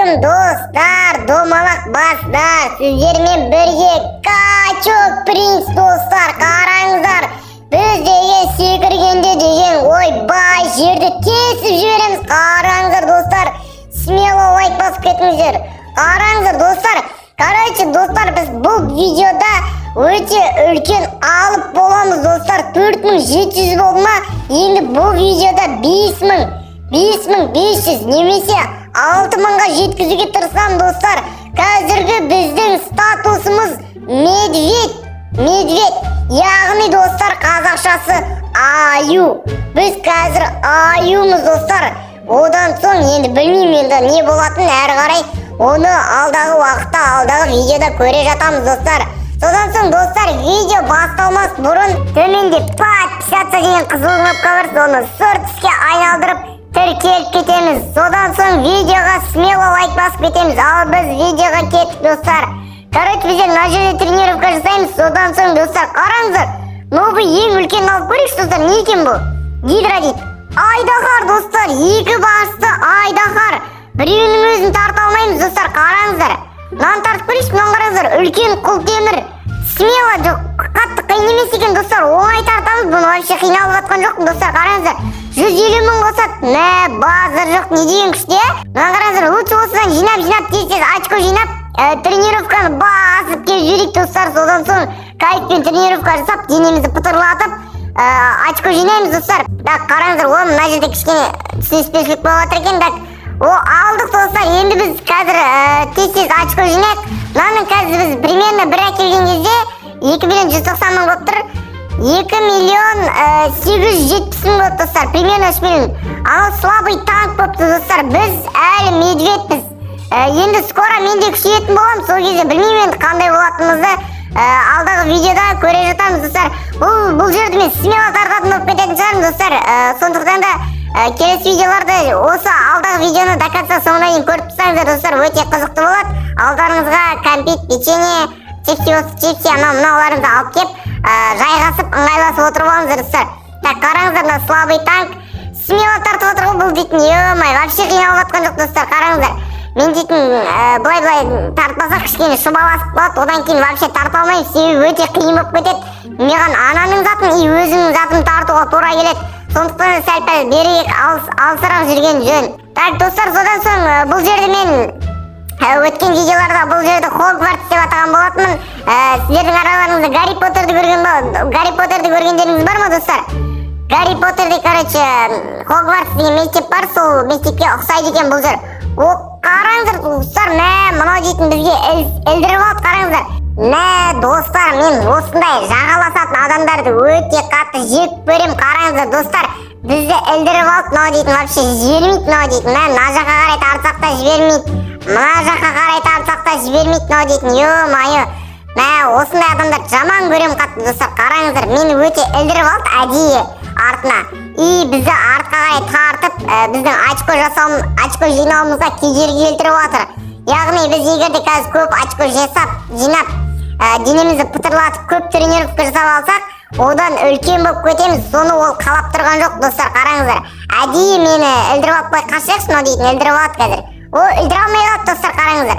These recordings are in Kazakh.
Ассалаумағалейкум, достар, домалақ бастар, сіздермен бірге Качок Принц. Достар, қараңыздар, біз деген секіргенде деген, ойбай, жерді тесіп жібереміз. Қараңыздар, достар, смело лайк басып кетіңіздер. Қараңыздар, достар, короче, достар, біз бұл видеода өте үлкен алып боламыз, достар. 4700 болды ма? Енді бұл видеода 5000, 5500 немесе 6000-ға жеткізуге тырысамын, достар. Қазіргі біздің статусымыз медведь, медведь, яғни, достар, қазақшасы аю. Біз қазір аюмыз, достар. Одан соң енді білмеймін, енді не болатынын әрі қарай, оны алдағы уақытта, алдағы видеода көре жатамыз, достар. Содан соң, достар, видео басталмас бұрын төменде «Подписаться» деген қызыл кнопка бар, соны сұр түске айналдырып, тіркеліп кетеміз. Содан соң видеоға смело лайк басып кетеміз. Ал біз видеоға кеттік, достар. Короче, біздер мына жерде тренировка жасаймыз. Содан соң, достар, қараңыздар, новый ең үлкенін алып көрейікші, достар. Не екен бұл? Гидра дейді, айдаһар, достар, екі басты айдаһар. Біреуінің өзін тарта алмаймыз, достар. Қараңыздар, мынаны тартып көрейікші. Мынаны қараңыздар, үлкен құлтемір. Смело, жоқ, қатты қиын емес екен, достар, оңай тартамыз бұны. Вообще қиналып жатқан жоқпын, достар. Қараңыздар, 150 000 қосады. Мә, базар жоқ, не деген күшті, иә? Мына қараңыздар, лучше осыдан жинап, жинап, тез тез очко жинап, тренировканы басып келіп жіберейік, достар. Содан соң кайфпен тренировка жасап, денемізді пытырлатып, очко жинаймыз, достар. Так, қараңыздар, о, мына жерде кішкене түсініспеушілік болып жатыр екен. Так, о, алдық, достар. Енді біз қазір тез тез очко жинайық. Мынаның қазір біз примерно бір әкелген кезде 2 190 000 болып тұр, 2 870 000 болды, достар, примерно 3 миллион. Анау слабый танк болыпты, достар. Біз әлі медведьпіз. Енді скоро мен де күшейетін боламын. Сол кезде білмеймін енді қандай болатынымызды, алдағы видеода көре жатамыз, достар. Бұл жерді мен смело тартатын болып кететін шығармын, достар. Сондықтан да келесі видеоларды, осы алдағы видеоны до конца, соңына дейін көріп тұрсаңыздар, достар, өте қызықты болады. Алдарыңызға кәмпит, печенье, чипси болса чипси, анау мынауларыңызды алып келіп, жайғасып, ыңғайласып отырып алыңыздар, достар. Так, қараңыздар, мына слабый танк смело тартып отыр ғой бұл дейтін. Ё-моё, вообще қиналып жатқан жоқ, достар. Қараңыздар, мен дейтін былай былай тартпасақ, кішкене шұбаласып қалады. Одан кейін вообще тарта алмаймын, себебі өте қиын болып кетеді маған. Ананың затын и өзімнің затымды тартуға тура келеді. Сондықтан да сәл пәл берірек, алыс, алысырақ жүрген жөн. Так, достар, содан соң бұл жерде мен өткен видеоларда бұл жерді Хогвартс деп атаған болатынмын. Сіздердің араларыңызда Гарри Поттерді көрген ба, Гарри Поттерді көргендеріңіз бар ма, достар? Гарри Поттерде, короче, Хогвартс деген мектеп бар, сол мектепке ұқсайды екен бұл жер. О, қараңыздар, достар, мә, мынау дейтін бізге ілдіріп алды, қараңыздар. Мә, достар, мен осындай жағаласатын адамдарды өте қатты жек көремін. Қараңыздар, достар, бізді ілдіріп алды мынау дейтін, вообще жібермейді мынау дейтін. Мә, мына жаққа қарай тартсақ та жібермейді, мына жаққа қарай тартсақ та жібермейді мынау дейтін. Ё-моё, мә, осындай адамдарды жаман көремін қатты, достар. Қараңыздар, мені өте ілдіріп алды әдейі артына и бізді артқа қарай тартып, біздің очко жасауым, очко жинауымызға кедергі келтіріп жатыр. Яғни біз егер де қазір көп очко жасап, жинап, денемізді пытырлатып, көп тренировка жасап алсақ, одан үлкен болып кетеміз. Соны ол қалап тұрған жоқ, достар. Қараңыздар, әдейі мені ілдіріп алып. Былай қашайықшы, мынау дейтін ілдіріп алады қазір. О, ілдіре алмай қалды, достар. Қараңыздар,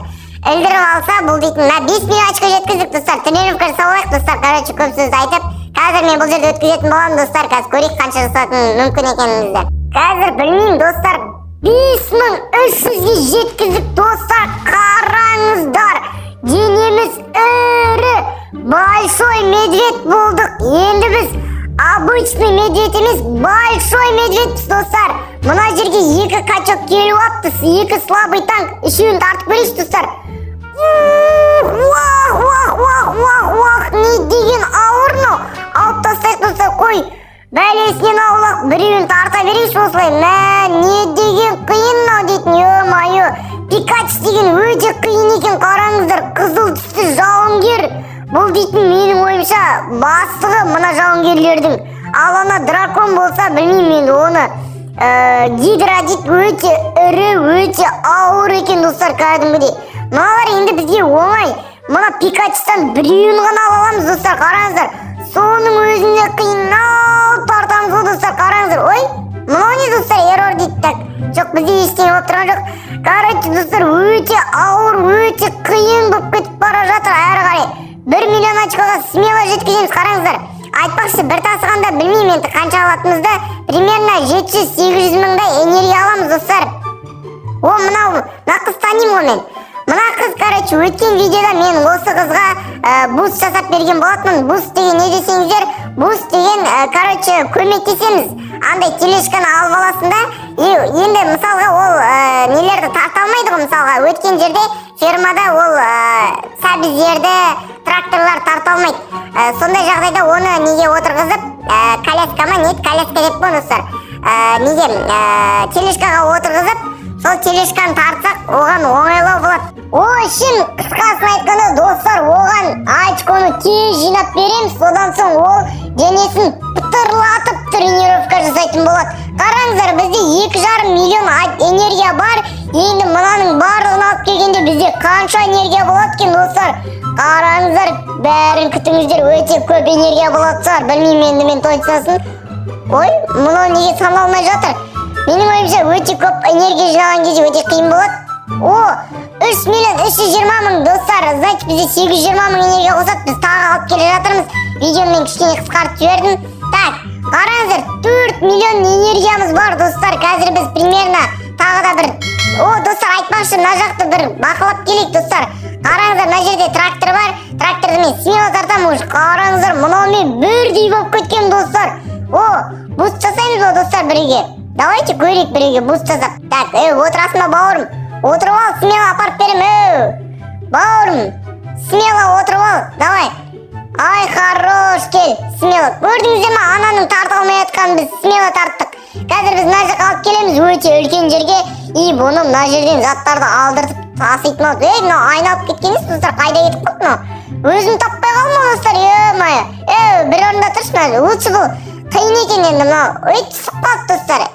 ілдіріп алса бұл дейтін. Мына 5 миллион очко жеткіздік, достар. Тренировка жасап алайық, достар. Короче, көп сөзді айтып, қазір мен бұл жерде өткізетін боламын, достар. Қазір көрейік қанша жасайтын мүмкін екенімізді. Қазір білмеймін, достар, 5300-ге жеткіздік, достар. Қараңыздар, денеміз ірі, большой медведь болдық. Енді біз обычный медведь емес, большой медведьпіз, достар. Мына жерге екі качок келіп алыпты, екі слабый танк. Үшеуін тартып көрейікші, достар. Уах, уах, уах, уах, уах, не деген ауыр мынау! Алып тастайық, достар. Қой, бәлесінен аулақ. Біреуін тарта берейікші осылай. Мә, не деген қиын мынау дейтін! Ё-моё, Пикач деген өте қиын екен. Қараңыздар, қызыл түсті жауынгер бұл дейтін, менің ойымша, бастығы мына жауынгерлердің. Ал ана дракон болса, білмеймін енді оны. Гидра дейді, өте ірі, өте ауыр екен, достар, кәдімгідей. Мыналар енді бізге оңай. Мына Пикачтан біреуін ғана ала аламыз, достар. Қараңыздар, соның өзінде қиынау тартамыз ғой, достар. Қараңыздар, ой, Мынау не, достар? Error дейді. Так, жоқ, бізде ештеңе болып тұрған жоқ. Короче, достар, өте ауыр, өте қиын болып кетіп бара жатыр. Әрі қарай 1 миллион очкоға смело жеткіземіз, қараңыздар. Айтпақшы, бір тасығанда, білмеймін енді қанша алатынымызды, примерно 700-800 мыңдай энергия аламыз, достар. О, мынау, мына қыз, танимын ғой мен мына қыз. Короче, өткен видеода мен осы қызға буст жасап берген болатынмын. Буст деген не десеңіздер, буст деген, короче, көмектесеміз. Андай тележканы алып аласың да, и енді мысалға ол нелерді тарта алмайды ғой. Мысалға, өткен жерде фермада ол сәбіздерді тракторлар тарта алмайды. Сондай жағдайда оны неге отырғызып, коляска ма, не еді, коляска деп қой, достар, неге, тележкаға отырғызып, сол тележканы тартсақ, оған оңайлау болады. Ол үшін, қысқасын айтқанда, достар, оған очконы тез жинап береміз. Содан соң ол денесін пытырлатып тренировка жасайтын болады. Қараңыздар, бізде 2,5 миллион энергия бар. Енді мынаның барлығын алып келгенде бізде қанша энергия болады екен, достар? Қараңыздар, бәрін күтіңіздер, өте көп энергия болады шығар, білмеймін енді мен точносын. Ой, мынау неге саналмай жатыр? Менің ойымша, өте көп энергия жинаған кезде өте қиын болады. О, 3 миллион 320 мың, достар. Значит, бізде 820 мың энергия қосады. Біз тағы алып келе жатырмыз. Видеоны мен кішкене қысқартып жібердім. Так, қараңыздар, 4 миллион энергиямыз бар, достар. Қазір біз примерно тағы да бір. О, достар, айтпақшы, мына жақты бір бақылап келейік, достар. Қараңыздар, мына жерде трактор бар. Тракторды мен смело тартамын уже. Қараңыздар, мынаумен бірдей болып кеткен, достар. О, буст жасаймыз ба, достар, бірге? Давайте көрейік бірге буст жасап. Так, ей, отырасың ба, бауырым? Отырып ал, смело апарып беремін. Ей, бауырым, смело отырып ал, давай. Ай, хорош, кел, смело. Көрдіңіздер ма, ананың тарта алмай жатқанын біз смело тарттық. Қазір біз мына жаққа алып келеміз, өте үлкен жерге, и бұны мына жерден заттарды алдыртып таситын болады. Ей, мынау айналып кеткен емес, достар, қайда кетіп қалды мынау? Өзім таппай қалдым ғой, достар, ё-моё. Ей, бір орында тұршы мына. Лучше бұл қиын екен енді мынау. Ой, түсіп қалды, достар.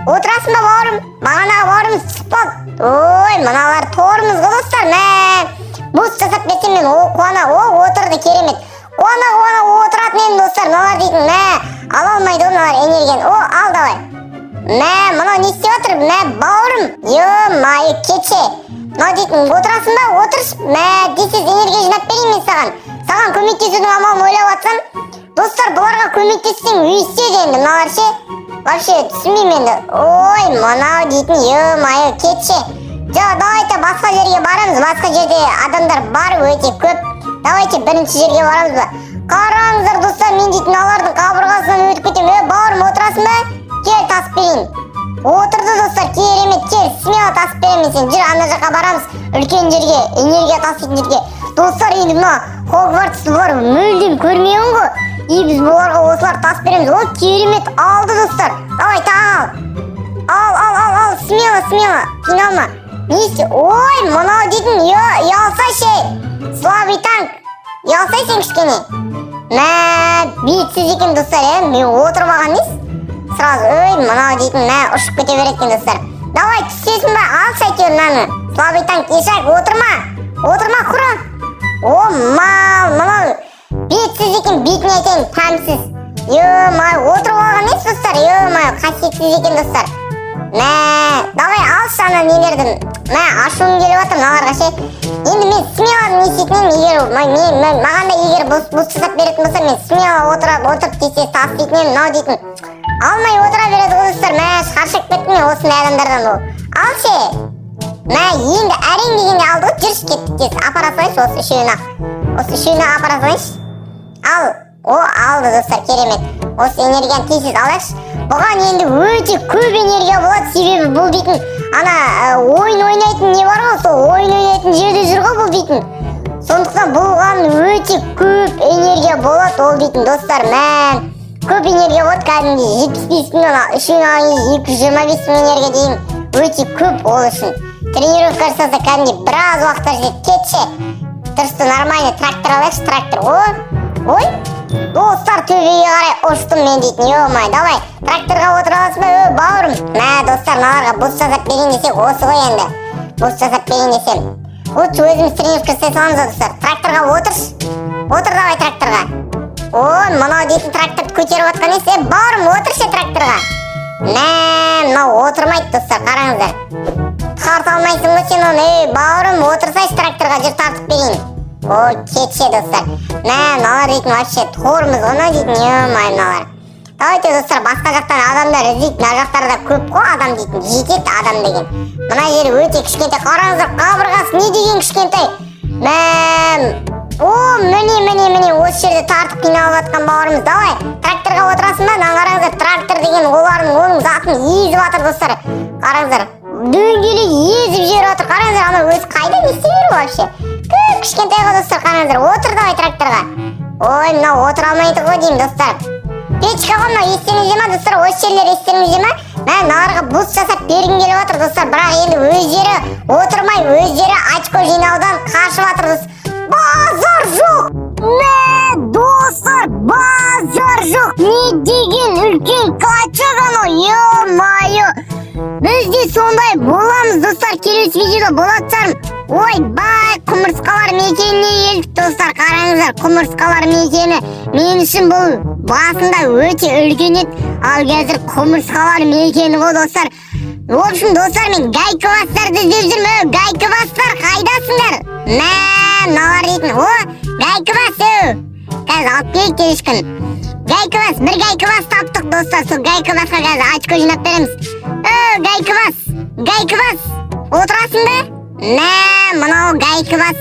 Отырасың ба, бауырым? Бағанағы бауырымыз түсіп қалды. Ой, мыналар тормоз ғой, достар. Мә, буст жасап берсем, мен о қуана, о, отырды, керемет. Қуана қуана отыратын едім, достар. Мыналар дейтін, мә, ала алмайды ғой мыналар энергияны. О, ал, давай. Мә, мынау не істеп жатыр? Мә, бауырым, ё-моё, кетші. Мынау дейтін, отырасың ба? Отыршы. Мә, тез энергия жинап берейін мен саған. Саған көмектесудің амалын ойлап жатсам, достар, бұларға көмектессең, өйстеді енді мыналар ше. Вообще түсінбеймін енді. Ой, мынау дейтін, ё-моё, кетші. Жоқ, давайте басқа жерге барамыз. Басқа жерде адамдар бар өте көп. Давайте бірінші жерге барамыз ба? Қараңыздар, достар, мен дейтін алардың қабырғасынан өтіп кетемін. Е, бауырым, отырасың ба? Кел, тасып берейін. Отырды, достар, керемет. Кел, смело тасып беремін мен сені. Жүр, ана жаққа барамыз, үлкен жерге, энергия таситын жерге. Достар, енді мына Хогвартсты бұлар мүлдем көрмеген ғой, и біз бұларға осылар тасып береміз. О, керемет, алды, достар. Давай, тағы ал, ал, ал, ал, ал, смело, смело, қиналма. Не істе? Ой, мынау дейтін, ұялса ше, слабый танк, ұялсай сен кішкене. Мә, бетсіз екен, достар. Иә, мен отырып алған несі сразу. Ой, мынау дейтін, мә, ұшып кете береді екен, достар. Давай, түсесің ба? Алшы әйтеуір мынаны, слабый танк, ишак, отырма, отырма, құры. О, мал, мынау бетсіз екен, бетіне айтайын, тәмсіз. Ё-моё, отырып алған несі, достар? Ё-моё, қасиетсіз екен, достар. Мә, давай, алшы ана нелерді. Мә, ашуым келіп жатыр мыналарға ше. Енді мен смело не істейтін едім, егер маған да егер буст жасап беретін болса, мен смело отырып отырып тез тез тастайтын едім. Мынау дейтін алмай отыра береді ғой, достар. Мә, шаршап кеттім мен осындай адамдардан. Ол ал ше. Мә, енді әрең дегенде алды ғой. Жүрші, кеттік, тез апара салайыншы осы үшеуін ақ, осы үшеуін ақ апара салайыншы. Ал, о, алды, достар, керемет. Осы энергияны тез тез алайықшы. Бұған енді өте көп энергия болады, себебі бұл дейтін ана ойын ойнайтын не бар ғой, сол ойын ойнайтын жерде жүр ғой бұл дейтін. Сондықтан бұған өте көп энергия болады ол дейтін, достар. Мә, көп энергия болады, кәдімгідей 75 миллион. Үшеуін алған кезде 225 мың энергия деген өте көп. Ол үшін тренировка жасаса, кәдімгідей біраз уақытта жетеді. Кетші, дұрыс, нормально трактор алайықшы, трактор. О, ой, достар, төбеге қарай ұштым мен дейтін. Ё-моё, давай, тракторға отыра аласың ба, ө, бауырым? Мә, достар, мыналарға буст жасап берейін десек, осы ғой енді. Буст жасап берейін десем, лучше өзіміз тренировка жасай саламыз ғой, достар. Тракторға отыршы, отыр, давай тракторға. О, мынау дейтін тракторды көтеріп жатқан несі? Е, бауырым, отыршы тракторға. Мә, мынау отырмайды, достар, қараңыздар. Тарта алмайсың ғой сен оны. Ей, бауырым, отырсайшы тракторға, жүр, тартып берейін. О, кетші, достар. Мә, мыналар дейтін вообще тормоз ғой мынау дейтін, ё-моё, мыналар. Давайте, достар, басқа жақтан адамдар іздейік. Мына жақтарда көп қой адам дейтін, жетеді адам деген. Мына жер өте кішкентай, қараңыздар, қабырғасы не деген кішкентай. Мә, о, міне, міне, міне, осы жерде тартып қиналып жатқан бауырымыз. Давай, тракторға отырасың ба? Мына қараңыздар, трактор деген олардың, оның затын езіп жатыр, достар. Қараңыздар, дөңгелек езіп жіберіп жатыр. Қараңыздар, анау өзі қайда, не істеп жүр вообще? Кіп кішкентай ғой, достар, қараңыздар. Отыр, давай, тракторға. Ой, мынау отыра алмайды ғой деймін, достар. Печка ғой мынау, естеріңізде ма, достар? Осы жерлер естеріңізде ма? Мә, мыналарға буст жасап бергім келіп жатыр, достар, бірақ енді өздері отырмай, өздері очко жинаудан қашып жатыр, достар. Базар жоқ! Мә, достар, базар жоқ! Не деген үлкен качок анау, ё-моё! Біз де сондай боламыз, достар, келесі видеода болатын шығармын. Ойбай, құмырсқалар мекеніне келдік, достар, қараңыздар, құмырсқалар мекені. Мен үшін бұл басында өте үлкен еді, ал қазір құмырсқалар мекені ғой, достар. В общем, достар, мен гайкабастарды іздеп жүрмін. Өй, гайкабастар, қайдасыңдар? Мә, мыналар дейтін. О, гайкабас, өу. Қазір алып келейік телешкін. Гайкабас, бір гайкабас таптық, достар. Сол гайкабасқа қазір очко жинап береміз. Өу, гайкабас, гайкабас, отырасың ба? Мә, мынау гайкабас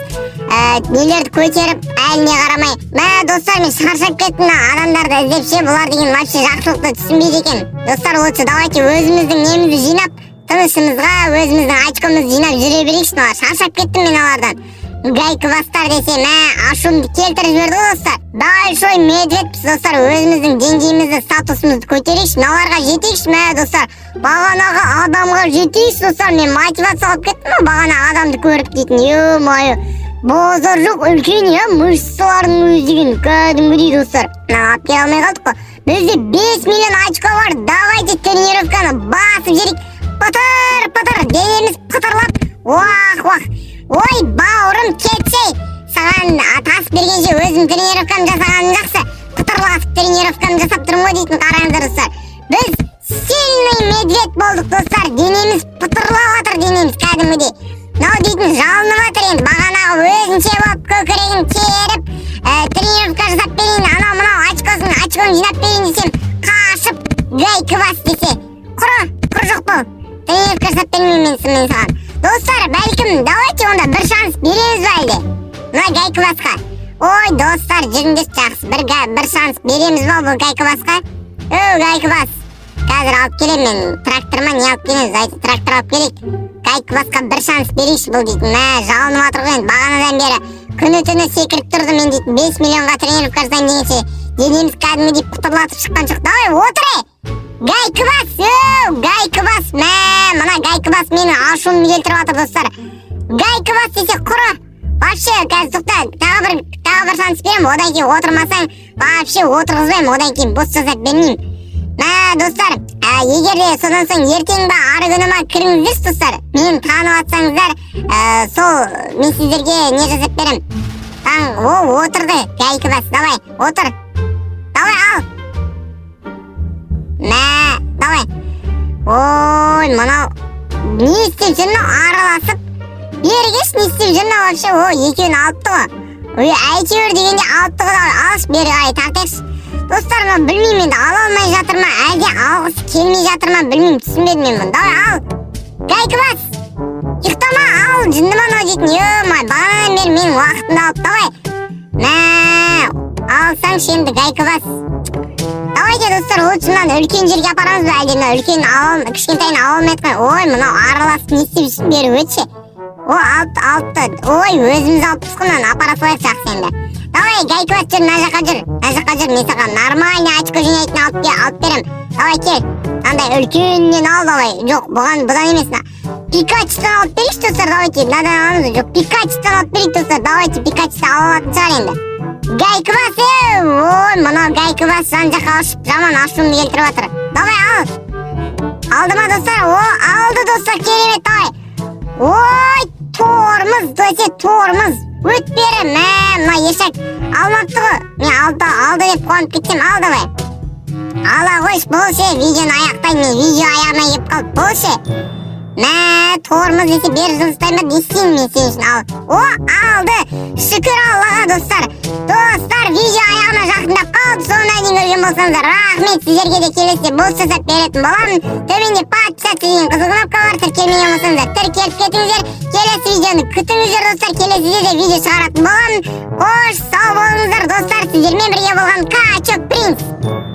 нелерді көтеріп әліне қарамай. Мә, достар, мен шаршап кеттім мына адамдарды іздеп ше. Бұлар деген вообще жақсылықты түсінбейді екен. Достар, лучше давайте өзіміздің немізді жинап, тынышымызға өзіміздің очкомызды жинап жүре берейікші. Мына шаршап кеттім мен алардан. Гайкабастар десе, мә, ашуымды келтіріп жіберді ғой, достар. Большой медведьпіз, достар. Өзіміздің деңгейімізді, статусымызды көтерейікші, мыналарға жетейікші. Мә, достар, бағанағы адамға жетейікші, достар. Мен мотивация алып кеттім ғой бағана адамды көріп дейтін. Ё-моё, базар жоқ, үлкен, иә, мышцаларының өзі деген кәдімгідей, достар. Мына алып келе алмай қалдық қой. Бізде 5 миллион очко бар. Давайте тренировканы басып жіберейік. Пытыр пытыр денеміз пытырлап, уах, уах. Ой, бауырым, кетсей. Саған тас бергенше, өзім тренировкамды жасағаным жақсы. Пытырлатып тренировкамды жасап тұрмын ғой дейтін. Қараңыздар, достар, біз сильный медведь болдық, достар. Денеміз пытырлап жатыр, денеміз кәдімгідей. Мынау дейтін жалынып жатыр енді. Бағанағы өзінше болып көкірегін керіп, тренировка жасап берейін, анау мынау очкосын, очконы жинап берейін десем, қашып. Гайка бас десе, құры, құр жоқ бол, тренировка жасап бермеймін мен саған. Достар, бәлкім, давайте онда бір шанс береміз ба әлде мына гайкабасқа? Ой, достар, жүріңдерші, жақсы, бір шанс береміз ба бұл гайкабасқа? Өу, гайкабас, қазір алып келемін мен трактор ма, не алып келеміз? Давайте трактор алып келейік. Гайкабасқа бір шанс берейікші. Бұл дейтін, мә, жалынып жатыр ғой енді. Бағанадан бері күні түні секіріп тұрды. Мен дейтін 5 миллионға тренировка жасаймын дегенше, денеміз кәдімгідей пытырлатып шыққан жоқ. Давай, отыр, ей, гайкабас, өу, гайкабас. Мә, мына гайкабас менің ашуымды келтіріп жатыр, достар. Гайкабас десе, құры вообще. Қазір, тоқта, тағы бір шанс беремін. Одан кейін отырмасаң, вообще отырғызбаймын. Одан кейін бос жасап бермеймін. Мә, достар, егер де содан соң ертең ба, ары күні ма кіріңіздерші, достар. Мені танып жатсаңыздар, сол мен сіздерге не жасап беремін. Таң, о, отырды гайкабас. Давай, отыр, давай, ал, мә, давай. Ой, мынау не істеп жүр мынау? Араласып бері келші, не істеп жүр мынау вообще? О, екеуін алыпты ғой. Ой, әйтеуір дегенде алыпты ғой. Давай, алшы, бері қарай тартайықшы, достар. Мынау білмеймін енді, ала алмай жатыр ма, әлде алғысы келмей жатыр ма, білмеймін, түсінбедім мен бұны. Давай, ал, гайка бас, ұйықтама, ал. Жынды ма мынау дейтін? Ё-моё, бағанадан бері менің уақытымды алып. Давай, мә, алсаңшы енді, гайка бас. Давайте, достар, лучше мынаны үлкен жерге апарамыз ба, әлде мына үлкен ала, кішкентайын ала алмай жатқан. Ой, мынау араласып не істеп жүрсің? Бері өтші. О, алыпты, алыпты. Ой, өзіміз алыппыз ғой мынаны, апара салайық. Жақсы енді. Давай, гайка бас, жүр, мына жаққа жүр, мына жаққа жүр. Мен саған нормальный очко жинайтын алып беремін. Давай, кел, мынандай үлкенінен ал, давай. Жоқ, бұған, бұдан емес, мына Пикачудан алып берейікші, достар. Давайте мынадан аламыз. Жоқ, Пикачудан алып берейік, достар. Давайте, Пикачуды ала алатын шығар енді гайка бас. Еу, ой, мынау гайка бас жан жаққа ұшып, жаман ашуымды келтіріп жатыр. Давай, ал. Алды ма, достар? О, алды, достар, керемет. Давай. Ой, тормоз десе, тормоз, өт бері. Мә, мына ешак алмапты ғой. Мен алды, алды деп қуанып кетсем. Ал, давай. Ала қойшы, болшы, видеоны аяқтайын мен. Видео аяғына келіп қалды, болшы. Мә, тормоз десе, бері жылыстай ма? Не істеймін мен сен үшін? Ал, о, алды, шүкір Аллаға. Достар, достар, видео аяғына жақындап қалды. Соңына дейін көрген болсаңыздар, рахмет сіздерге де. Келесіде босс жасап беретін боламын. Төменде «Подписаться» деген қызыл кнопка бар, тіркелмеген болсаңыздар, тіркеліп кетіңіздер. Келесі видеоны күтіңіздер, достар, келесіде де видео шығаратын боламын. Қош, сау болыңыздар, достар. Сіздермен бірге болған Качок Принц.